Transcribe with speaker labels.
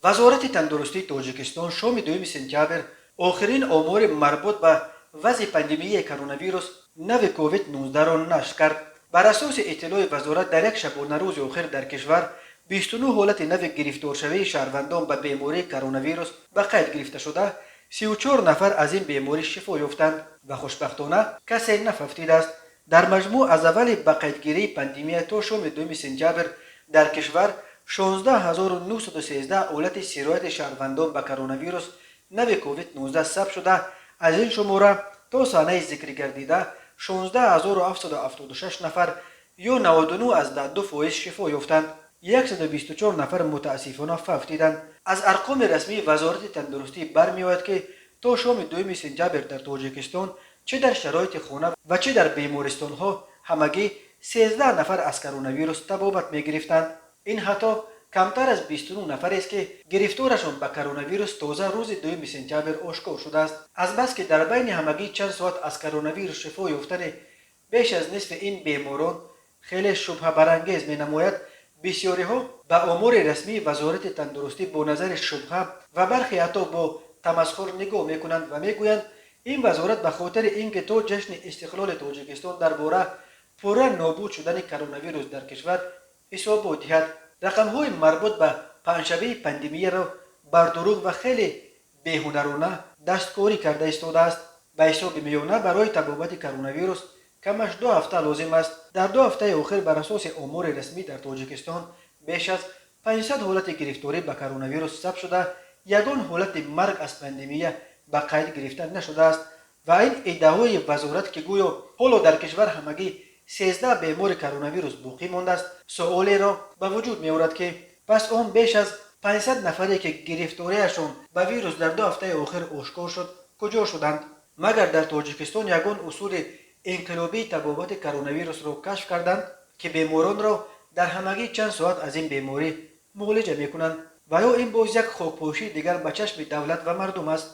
Speaker 1: Вазорати тандурустии Тоҷикистон шоми 2 сентябр охирин омори марбут ба вазъи пандемияи коронавирус нави COVID-19-ро нашр кард. Бар асоси иттилои вазорат, дар як шабонарӯзи охир дар кишвар 29 ҳолати нави гирифторшавии шаҳрвандон ба бемории коронавирус ба қайд гирифта шуда, 34 нафар аз ин беморӣ шифо ёфтанд ва хушбахтона касе нафавтидааст. Дар маҷмӯъ, аз аввали ба қайдгирии пандемия то шоми 2 сентябр дар кишвар 16 913 ҳолати сирояти шаҳрвандон ба коронавирус нави COVID-19 сабт шуда, аз ин шумора то санаи зикргардида 16 776 нафар ё 99,2% шифо ёфтанд, 124 нафар мутаассифона фавтиданд. Аз арқоми расмии Вазорати тандурустӣ бармеояд, ки то шоми 2 сентябр дар Тоҷикистон, чӣ дар шароити хона ва чӣ дар бемористонҳо, ҳамагӣ 13 нафар аз коронавирус табобат мегирифтанд. Ин ҳатто камтар аз 29 нафарест, ки гирифторашон ба коронавирус тоза рӯзи 2 сентябр ошкор шудааст. Азбаски дар байни ҳамагӣ чанд соат аз коронавирус шифо ёфтани беш аз нисфи ин беморон хеле шубҳабарангез менамояд, бисёриҳо ба омори расмии Вазорати тандурустӣ бо назари шубҳа ва бархе ҳатто бо тамасхур нигоҳ мекунанд ва мегӯянд, ин вазорат ба хотири ин ки то ҷашни истиқлоли Тоҷикистон дар бора пурра нобуд шудани коронавирус дар кишвар ҳисобот диҳад, рақамҳои марбут ба паҳншавии пандемияро бар дурӯғ ва хеле беҳунарона дасткорӣ карда истодааст. Ба ҳисоби миёна, барои табобати коронавирус камаш 2 ҳафта лозим аст. Дар 2 ҳафтаи охир, бар асоси омори расмӣ, дар Тоҷикистон беш аз 500 ҳолати гирифторӣ ба коронавирус сабт шуда, ягон ҳолати марг аз пандемия ба қайд гирифта нашудааст ва ин иддаои вазорат, ки гӯё ҳоло дар кишвар ҳамагӣ 13 бемори коронавирус боқӣ мондааст, суолеро ба вуҷуд меорад, ки пас он беш аз 500 нафаре, ки гирифториашон ба вирус дар 2 ҳафтаи охир ошкор шуд, куҷо шуданд? Магар дар Тоҷикистон ягон усули инқилобии табобати коронавирусро кашф карданд, ки беморонро дар ҳамагӣ чанд соат аз ин беморӣ муолиҷа мекунанд? Ва ё ин боз як хокпошии дигар ба чашми давлат ва мардум аст?